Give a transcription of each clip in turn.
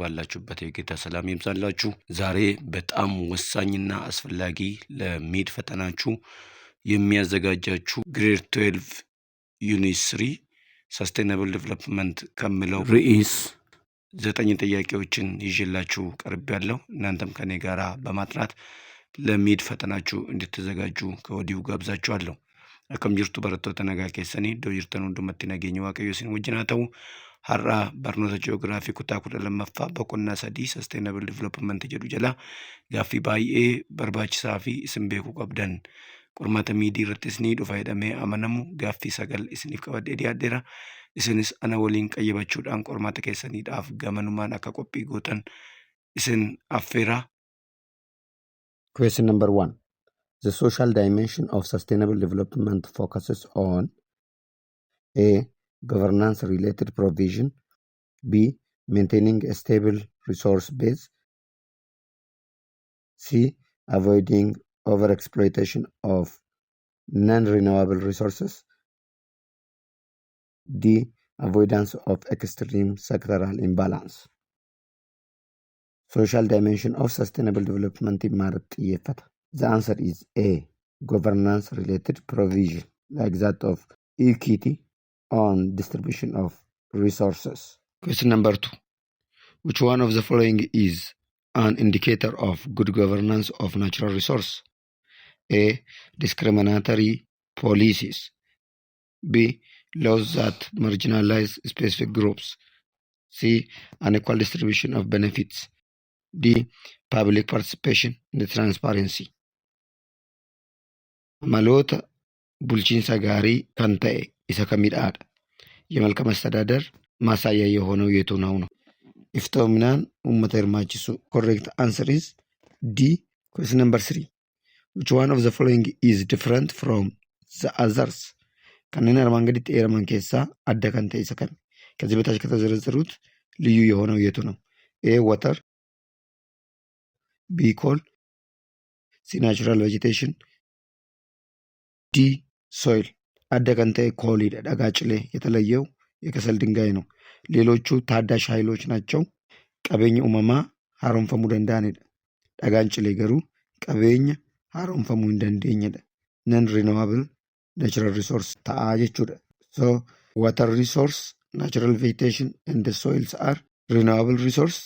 ባላችሁበት የጌታ ሰላም ይብዛላችሁ። ዛሬ በጣም ወሳኝና አስፈላጊ ለ mid ፈተናችሁ የሚያዘጋጃችሁ grade 12 unit 3 sustainable development ከሚለው ርዕስ ዘጠኝ ጥያቄዎችን ይዤላችሁ ቀርቤያለሁ። እናንተም ከኔ ጋራ በማጥናት ለ mid ፈተናችሁ እንድትዘጋጁ ከወዲሁ ጋብዛችኋለሁ። Akkam jirtu barattoota nagaa keessanii iddoo jirtan hundumatti nageenya Waaqayyoo isin wajjin haa ta'u. Har'a barnoota ji'oogiraafii kutaa kudha lammaffaa boqonnaa sadii sustainable development jedhu jala gaaffii baay'ee barbaachisaa fi isin beekuu qabdan qormaata mid irrattis ni dhufa jedhamee amanamu gaaffii sagal isiniif qabadhee dhiyaadheera. Isinis ana waliin qayyabachuudhaan qormaata keessaniidhaaf gamanumaan akka qophii gootan isin affeera. Question number one. The social dimension of sustainable development focuses on A. Governance related provision, B. Maintaining a stable resource base, C. Avoiding overexploitation of non renewable resources, D. Avoidance of extreme sectoral imbalance. Social dimension of sustainable development irratti xiyyeeffata. The answer is A. Governance related provision like that of equity on distribution of resources. Question number two. Which one of the following is an indicator of good governance of natural resource? A. Discriminatory policies. B. Laws that marginalize specific groups. C. Unequal distribution of benefits. D. Public participation and transparency. Amaloota bulchiinsa gaarii kan ta'e isa kamidhaadha? የመልካም አስተዳደር ማሳያ የሆነው የቱ ነው ነው? Iftoominaan uummata hirmaachisuu. Correct answer is D. Question number three. Which one of the following is different from the others? Kanneen armaan gaditti eeraman keessaa adda kan ta'e isa kami? ከዚህ በታች ከተዘረዘሩት ልዩ የሆነው የቱ ነው? A water፣ B coal፣ C natural vegetation፣ D soil። Adda kan ta'e coaliidha. Dhagaa cilee የተለየው የከሰል ድንጋይ ነው። ሌሎቹ ታዳሽ ኃይሎች ናቸው። Qabeenya uumamaa haaromfamuu danda'anidha. Dhagaan cilee garuu qabeenya haaromfamuu hin dandeenyedha. Non renewable natural resource ta'a jechuudha. So water resource, natural vegetation and the soils are renewable resource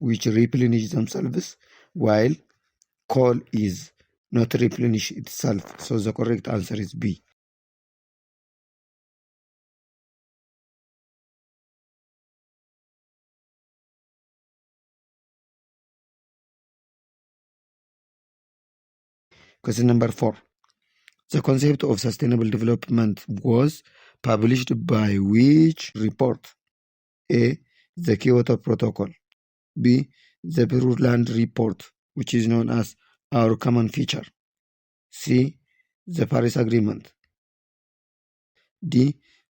which replenish themselves, while coal is not replenish itself. So the correct answer is B. Question number four. The concept of sustainable development was published by which report? A. The Kyoto Protocol. B. The Brundtland Report, which is known as Our Common Future. C. The Paris Agreement. D.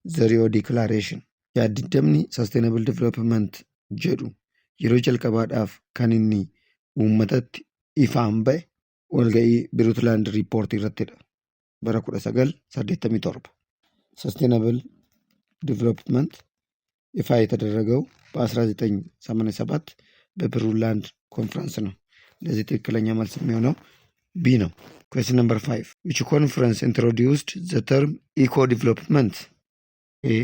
The Rio Declaration. Yaaddidamni Sustainable Development jedhu yeroo jalqabaadhaaf kan inni uummatatti ifaan ba'e walga'ii Brundtland Report irrattidha. Bara 1987. Sustainable Development ይፋ የተደረገው በ1987 በብሩንትላንድ ኮንፈረንስ ነው። ለዚህ ትክክለኛ መልስ የሚሆነው B ነው። Question number five. Which conference introduced the term eco development? A.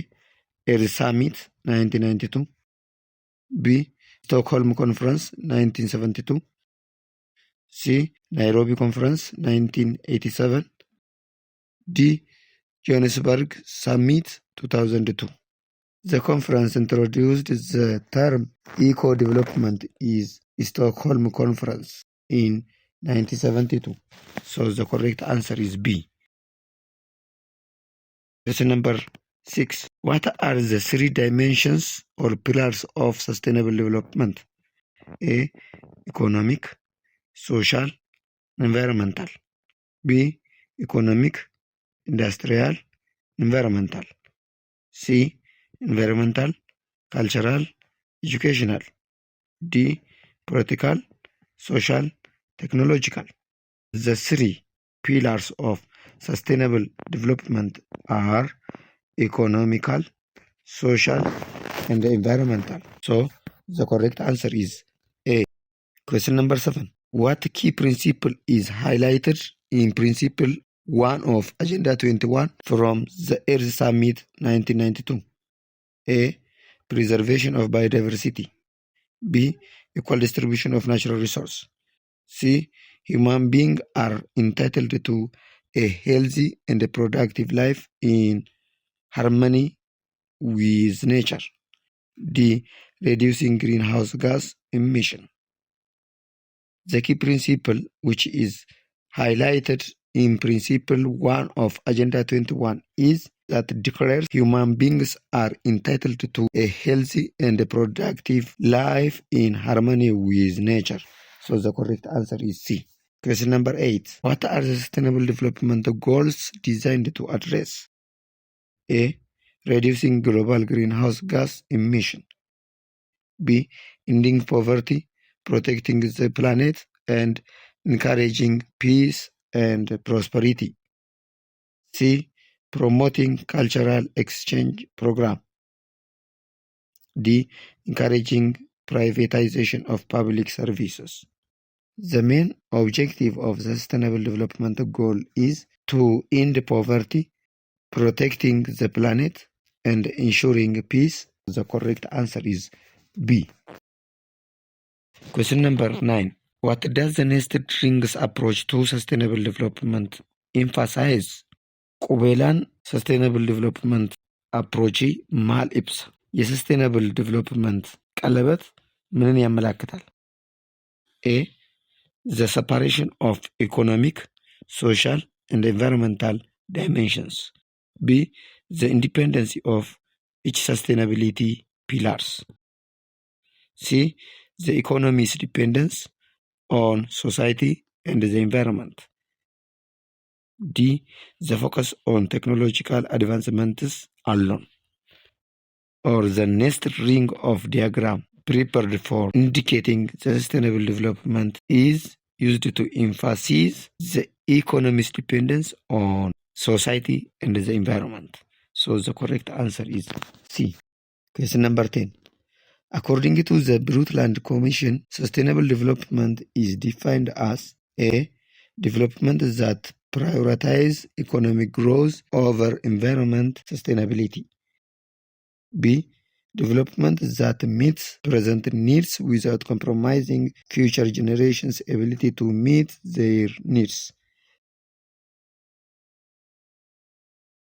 Earth Summit 1992, B. Stockholm Conference 1972, C. Nairobi Conference 1987, D. Johannesburg Summit 2002. The conference introduced the term eco-development is Stockholm Conference in 1972. So the correct answer is B. Question number six. What are the three dimensions or pillars of sustainable development? A. Economic, social, environmental. B. Economic, industrial, environmental. C. Environmental, cultural, educational. D. Political, social, technological. The three pillars of sustainable development are economical, social, and environmental. So The correct answer is A. Question number 7. What key principle is highlighted in Principle 1 of Agenda 21 from the Earth Summit 1992? A. Preservation of biodiversity. B. Equal distribution of natural resources. C. Human beings are entitled to a healthy and a productive life in harmony with nature. D. Reducing greenhouse gas emission. The key principle, which is highlighted in Principle 1 of Agenda 21, is that declares human beings are entitled to a healthy and productive life in harmony with nature. So the correct answer is C. Question number 8. What are the Sustainable Development Goals designed to address? A. Reducing global greenhouse gas emission. B. Ending poverty, protecting the planet, and encouraging peace and prosperity. C. Promoting cultural exchange program. D. Encouraging privatization of public services. The main objective of the Sustainable Development Goal is to end poverty, protecting the planet, and ensuring peace. The correct answer is B. Question number 9. What does the nested rings approach to sustainable development emphasize? Qubeelaan Sustainable Development Approach maal ibsa? የ sustainable development ቀለበት ምንን ያመላክታል? A. The separation of economic, social, and environmental dimensions. B. The independency of each sustainability pillars. C. The economy's dependence on society and the environment. D. The focus on technological advancements alone. Or the nested ring of diagram prepared for indicating the sustainable development is used to emphasize the economy's dependence on society and the environment. So the correct answer is C. Question number 10. According to the Brundtland Commission, sustainable development is defined as A. Development that prioritize economic growth over environment sustainability. B. Development that meets present needs without compromising future generations' ability to meet their needs.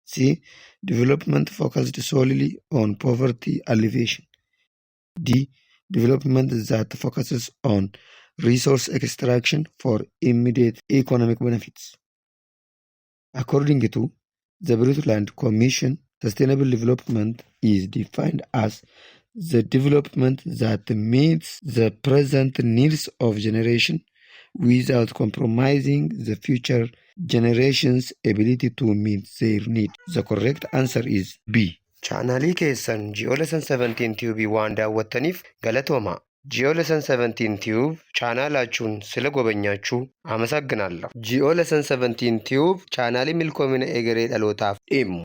C. Development focused solely on poverty alleviation. D. Development that focuses on resource extraction for immediate economic benefits. According to the Brundtland Commission, sustainable development is defined as the development that meets the present needs of generation without compromising the future generations' ability to meet their need. The correct answer is B. Chaanaalii keessan Ji'oolessan 17 Tube waan daawwattaniif galatooma. Ji'oolessan 17 Tube ቻናላችሁን ስለጎበኛችሁ አመሰግናለሁ። Ji'oolessan 17 Tube chaanaalii milkoomina egeree dhalootaaf dhimmu.